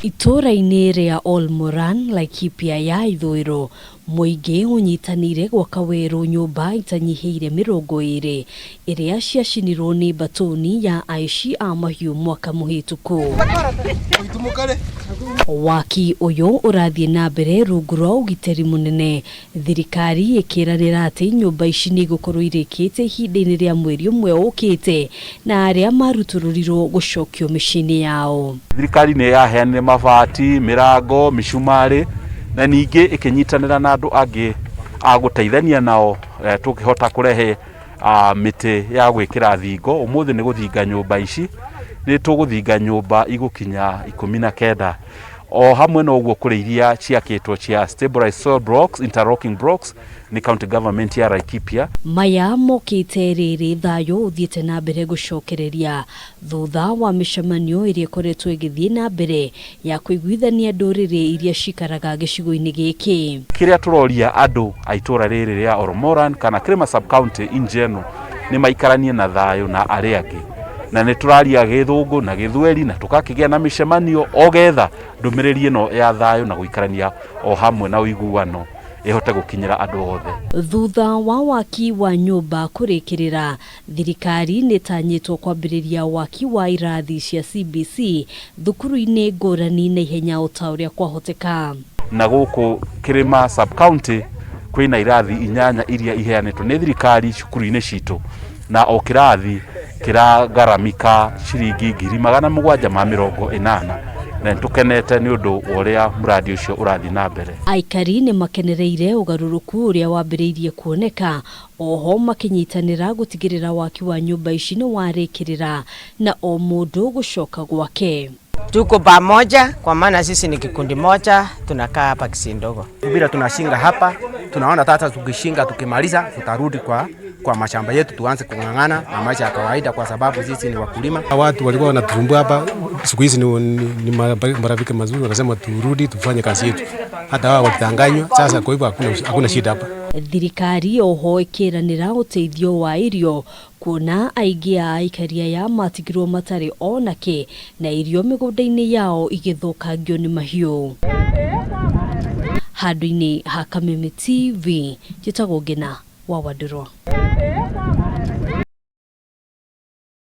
Itũũra-inĩ rĩa Ol Moran, Laikipia ya ithũĩro, mũingĩ ũnyitanĩire gwaka werũ nyũmba itanyihĩire 20 iria ciacinirwo nĩ mbatũni ya aici a mahiũ mwaka mũhĩtũku. Waki ũyũ ũrathiĩ na mbere rungu rwa ũgitĩri mũnene, thirikari ĩkĩranĩra atĩ nyũmba ici nĩ igũkorwo irĩkĩte ihinda-inĩ rĩa mweri ũmwe ũkĩte na arĩa marutũrũrirwo gũcokio mĩciĩ-inĩ yao. Thirikari nĩ yaheanire mabati, mĩrango, mĩcumarĩ na ningĩ ĩkĩnyitanĩra na andũ angĩ a gũteithania nao tũkĩhota kũrehe mĩtĩ ya gwĩkĩra thingo. Ũmũthĩ nĩ gũthinga nyũmba ici, nĩ tũgũthinga nyũmba igũkinya 19. O hamwe na ũguo kũrĩ iria ciakĩtwo cia stabilized soil blocks, interlocking blocks nĩ county government ya Laikipia. Maya mokĩte rĩrĩ thayũ ũthiĩte na mbere gũcokereria thutha wa mĩcemanio ĩrĩa ĩkoretwo ĩgĩthiĩ na mbere ya kũiguithania ndũrĩrĩ iria cikaraga gĩcigo-inĩ gĩkĩ. Kĩrĩa tũroria andũ a itũra rĩrĩ rĩa Ol Moran kana Kĩrĩma sub county in general nĩ maikaranie na thayũ na arĩa angĩ, na nĩ tũraria gĩthũngũ na gĩthweri na tũgakĩgĩa na mĩcemanio o getha ndũmĩrĩri ĩno ya thayũ na gũikarania o hamwe na ũiguano ĩhote gũkinyĩra andũ othe. Thutha wa waki wa nyũmba kũrĩkĩrĩra, thirikari nĩ ĩtanyĩtwo kwambĩrĩria waki wa irathi cia CBC thukuru-inĩ ngũrani na ihenya o ta ũrĩa kwahoteka. Na gũkũ Kĩrĩma sub county kwĩna irathi 8 iria iheanĩtwo nĩ thirikari cukuru-inĩ citũ, na o kĩrathi kĩragaramika ciringi 780,000, na nĩ tũkenete nĩ ũndũ wa ũrĩa mũradi ũcio ũrathiĩ na mbere. Aikari nĩ makenereire ũgarũrũku ũrĩa wambĩrĩirie kuoneka, oho makĩnyitanĩra gũtigĩrĩra waki wa nyũmba ici nĩ warĩkĩrĩra na o mũndũ gũcoka gwake. Tuko pamoja kwa maana sisi ni kikundi moja, tunakaa hapa Kisindogo. Bila tunashinga hapa, tunaona sasa tukishinga tukimaliza tutarudi kwa mashamba yetu tuanze kung'ang'ana na maisha ya kawaida kwa sababu sisi ni wakulima. Watu walikuwa wanatusumbua hapa, siku hizi ni marafiki mazuri, wanasema turudi tufanye kazi yetu. Hata wao wakitanganywa sasa, kwa hivyo hakuna shida hapa. Thirikari oho ĩkĩranĩra ũteithio wa irio kuona aingĩ a aikari aya matigirwo matarĩ ona kĩ na irio mĩgũnda-inĩ yao igĩthũkangio nĩ mahiũ. Handũ-inĩ ha Kameme TV, njĩtagwo Ngina wa Wandũrwa.